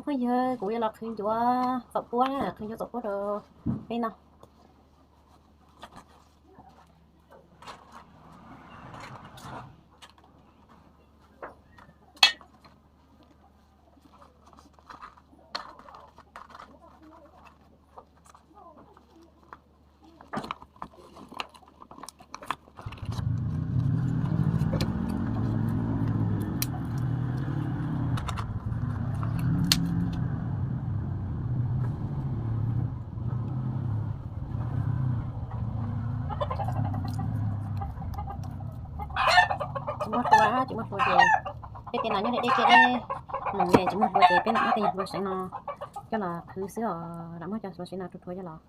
Phooj ywg, kuv yuav los qhwv ncuav txaum puab na, qhwv ncuav txaum puab rau peb noj. Tsis muaj hlua, tsis muaj hlua ces peb tej no nyob deb deb kiag deb, moos ces tsis muaj hlua ces peb lam muab tej nyuag hlua seev no coj los qhwv xwb os, lam muab cov hlua seev no rhuav rhuav coj los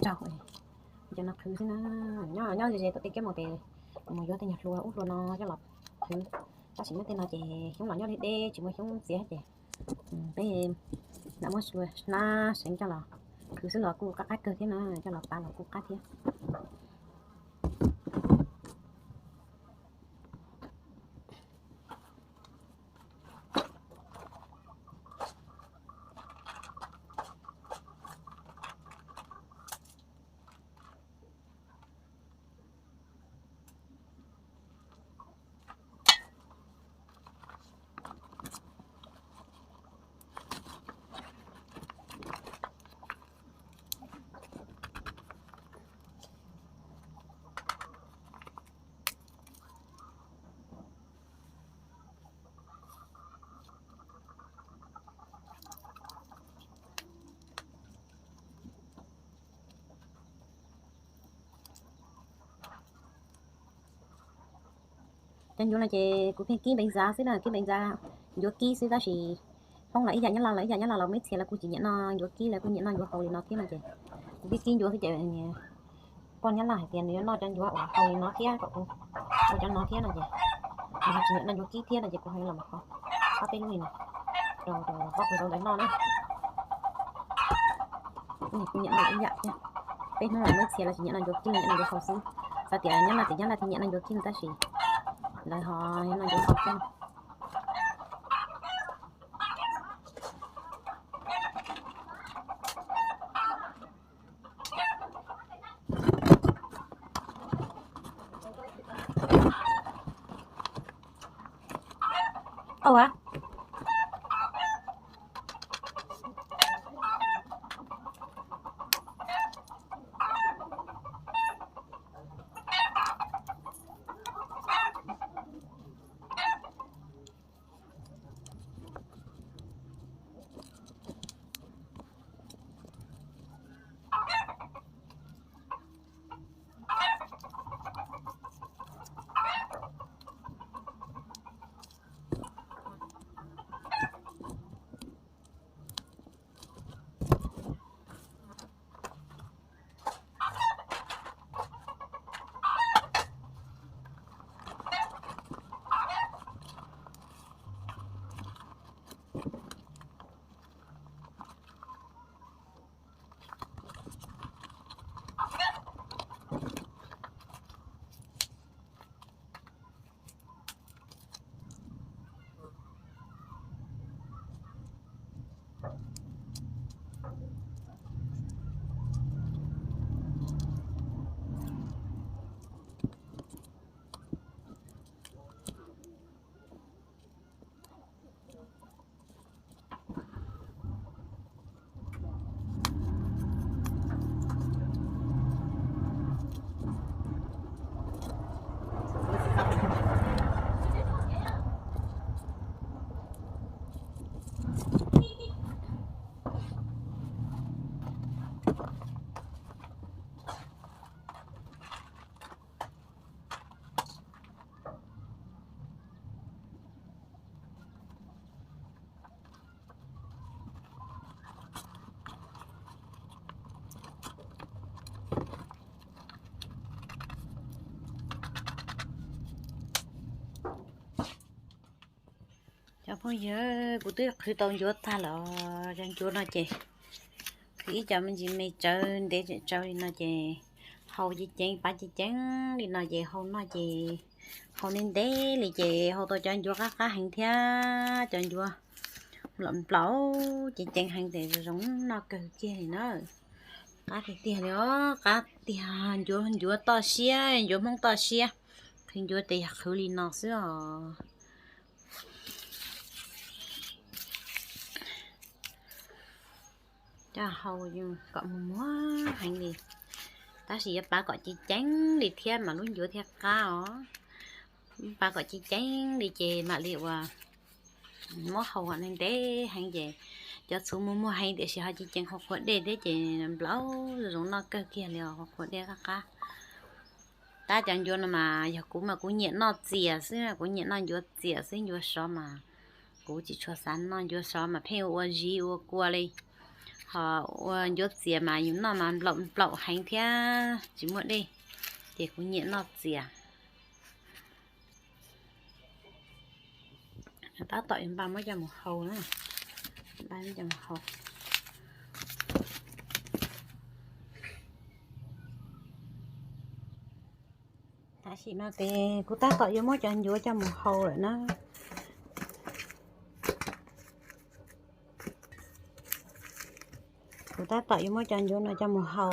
rau cov no qhwv xwb na. Nyob nyob ze ze tom tej kiab moos ces kuv mus yuav tej nyuag hlua ub hlua no coj los qhwv, tab sis nyob tej no ces xyoob los nyob deb deb tsis muaj xyoob txiav ces peb lam muab hlua hnab seev coj los qhwv xwb los kuj qab qab kawg thiab na, coj los pav los kuj qab thiab. Cov ncuav no ces kuv pheej kib npeev ntxav xwb na, kib npeev ntxav ncuav kib xwb tab sis Hmoob los ib yam, Nyab Laj los ib yam, Nyab Laj los muaj ib txhia lawv kuj tsis nyiam noj ncuav kib, lawv kuj nyiam noj ncuav haus li no thiab no ces kuv pheej kib ncuav xwb ces poj Nyab Laj hais tias nws yuav noj cov ncuav uas haus li no thiab kom kuv ua cov no thiab no ces nws ho tsis nyiam noj ncuav kib thiab no ces kuv ho yuav los mus kho ob peb lub li no rau poj kuv zaub ntawd noj na. Kuj nyiam noj ib yam thiab. Peb Hmoob los muaj ib txhia lawv tsis nyiam noj ncuav kib, nyiam noj ncuav haus xwb. Xav tias Nyab Laj ces Nyab Laj thiaj nyiam noj ncuav kib tab sis lawv ho noj ncuav haus thiab. Au a. Cov phooj ywg, kuv twb qhwv tau ncuav tag lawm. Cov ncuav no ces qhwv ib co me ntsis me tsawv ntev tsawv li no ces haus ceev ceev pav ceev ceev li no ces haus noj ces haus ntev ntev li ces haus tau cov ncuav qab qab heev thiab cov ncuav Nplaum nplaum, ceev ceev heev ces zoo zoo noj kawg kiag li na. Qab tiag tiag li os, qab tiag, ncuav ncuav toj siab, ncuav Hmoob toj siab, qhwv ncuav ces yog qhwv li no xwb os. Coj hau kom muag muag heev li, tab sis yuav pav kom ceev ceev li thiab mas lub ncuav thiaj qab os. Pav kom ceev ceev li ces mam li ua muab hau kom ntev ntev heev ces cov txhuv muag muag heev tiam sis ho ceev ceev qhuav qhuav dej thiab ces nplaum zoo zoo noj kawg kiag li os, qhuav qhuav dej qab qab. Tab cov ncuav no mas yog kuv mas kuv nyiam noj txias xwb, kuv nyiam noj ncuav txias xwb, ncuav sov mas kuv tsis tshua xav noj, ncuav sov mas pheej ua zis ua kua li. Ho ua ncuav txias mas yus noj mas nplaum nplaum heev thiab tsis muaj dej, ces kuv nyiam noj txias. Tab tom yuav npaj muab coj mus hau na. Npaj coj mus hau. Tam sim no ces kuv tab tom yuav muab cov ncuav coj mus hau lawm na. Kuv tab tom yuav muab cov ncuav no coj mus hau.